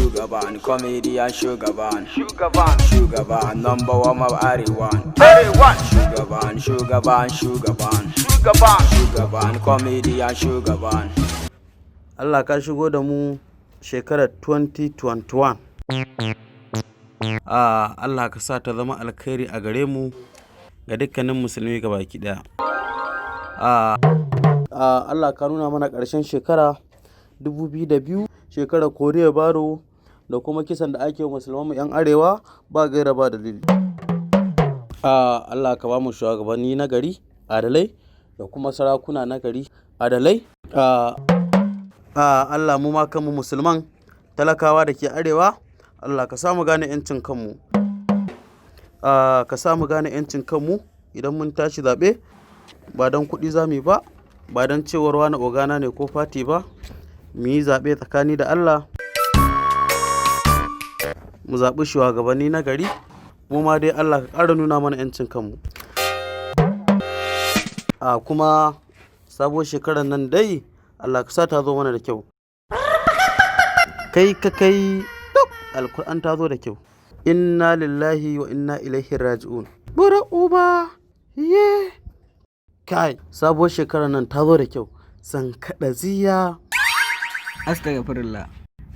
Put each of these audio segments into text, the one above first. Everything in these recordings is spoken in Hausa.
Shugaban, comedian shugaban. Shugaban. Shugaban, number one of Arewan. Arewan. Shugaban, shugaban, shugaban. Shugaban. Shugaban, comedian shugaban. Allah ka shigo da mu shekarar 2021. Allah ka sa ta zama alkhairi a gare mu, ga dukkanin musulmi baki daya. Allah ka nuna mana ƙarshen shekara 2002, shekarar Koriya Baro da kuma kisan da ake wa musulman mu 'yan arewa ba gaira ba dalili. Allah ka ba mu shugabanni na gari adalai da kuma sarakuna na gari adalai. Allah, mu ma kanmu musulman talakawa da ke arewa, Allah ka samu gane 'yancin kanmu, ka samu gane 'yancin kanmu. Idan mun tashi zaɓe, ba don kuɗi za mu yi ba, ba don cewar wani ogana ne ko party ba, mu yi zaɓe tsakani da Allah, mu zaɓi shugabanni na gari. Mu ma dai Allah ka ƙara nuna mana 'yancin kanmu. A kuma sabuwar shekarar nan dai, Allah ka sa ta zo mana da kyau. Kai ka kai alkur'an, ta zo da kyau. Inna lillahi wa inna ilaihi raji'un. Bura uba ye. Kai, sabuwar shekarar nan ta zo da kyau. San kaɗa ziya. Astagfirullah,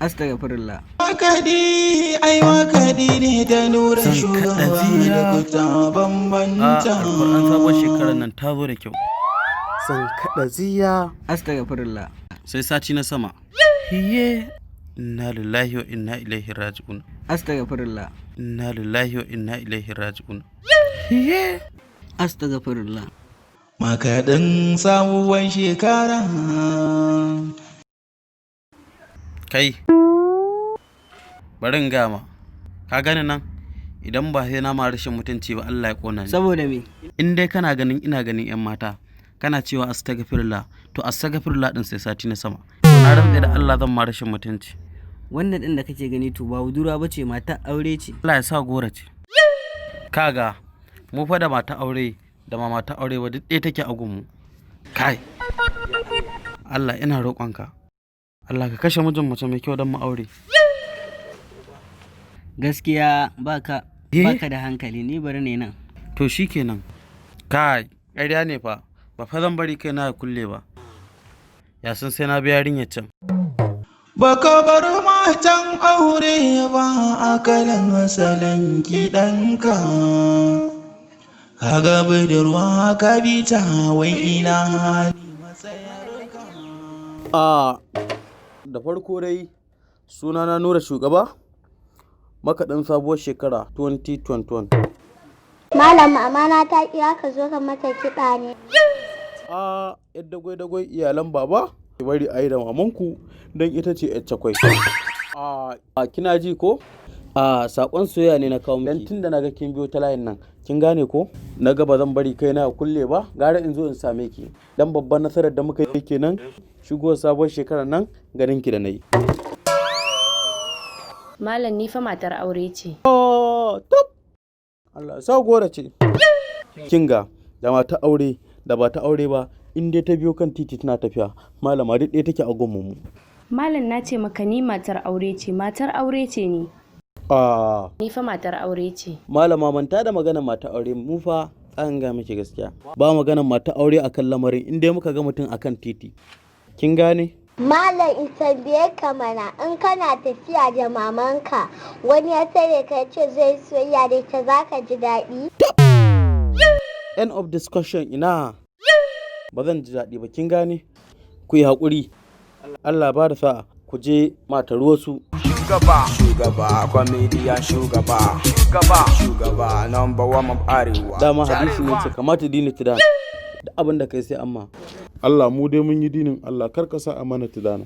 astagfirullah. Makaɗi, ai makaɗi ne da Nura Zan kaɗa shugaba ziya. da kuta A bambanta. Alkur'an, sabuwar shekarar nan ta zo da kyau. San kaɗa ziya. Astagfirullah. Sai sati na sama. Hiye. Inna lillahi wa inna ilaihi raji'un. Astagfirullah. Inna lillahi wa inna ilaihi raji'un. Hiye. Astagfirullah. Makaɗin sabuwar shekara. Kai, bari in gama ka gani nan, idan ba sai na ma rashin mutunci ba, Allah ya kona ni. Saboda me? In dai kana ganin ina ganin yan mata kana cewa astaghfirullah, to astaghfirullah din sai sati na sama. To na rantse da Allah zan ma rashin mutunci. Wannan din da kake gani, to ba budurwa bace, mata aure ce. Allah ya sa gora ce. Kaga, mu fa da mata aure da ma mata aure ba duk ɗaya take a gunmu. Kai, Allah ina roƙonka, Allah ka kashe mijin mace mai kyau don mu aure. Gaskiya baka Eh? baka da hankali. Ni bari ne nan. To shikenan. Kai, ƙarya ne fa, ba fa zan bari kai na kulle ba. Ya san sai na biya yarinyar can. Baka bar matan aure ba a kalan salon kiɗanka. Kaga budurwa ka bi ta, wai ina hali matsayarka. A da farko dai, sunana Nura Shugaba, makaɗin sabuwar shekara 2021. Malam, mama ta kira ka zo ka mata kiɗa ne. A yadda dagwai-dagwai iyalan baba, ki bari a yi da mamanku don ita ce yar cakwai. A kina ji ko? A sakon soyayya ne na kawo miki. Dan tunda naga kin biyo ta layin nan, kin gane ko? Na ga ba zan bari kai na kulle ba, gara in zo in same ki. Dan babban nasarar da muka yi kenan, shigo sabuwar shekarar nan ganin ki da nayi. Malam, ni fa matar aure ce. Oh, tab! Allah sa gora ce. Kinga, da mata aure da ba ta aure ba, in dai ta biyo kan titi tana tafiya, malama, duk ɗaya take a gunmu mu. Malam, na ce maka ni matar aure ce, matar aure ce ni. Ah, Ni fa matar aure ce. Malama, manta da magana mata aure. Mu fa an ga miki gaskiya. Ba magana mata aure akan lamarin in dai muka ga mutum akan titi. Kin gane? Malam, in tambaye ka mana, in kana tafiya da mamanka wani ya tare ka ya ce zai soyayya da ita, za ka ji daɗi? End of discussion. Ina. Ba zan ji daɗi ba, kin gane? Ku yi haƙuri. Allah ba da sa'a, ku je matar wasu. Shugaba, shugaba, comedian shugaba. Shugaba, shugaba, number one of Arewa. Dama hadisi ne ce kamata dini tudana. Da abin da kai sai amma. Allah, mu dai mun yi dinin Allah, kar ka sa a mana tudana.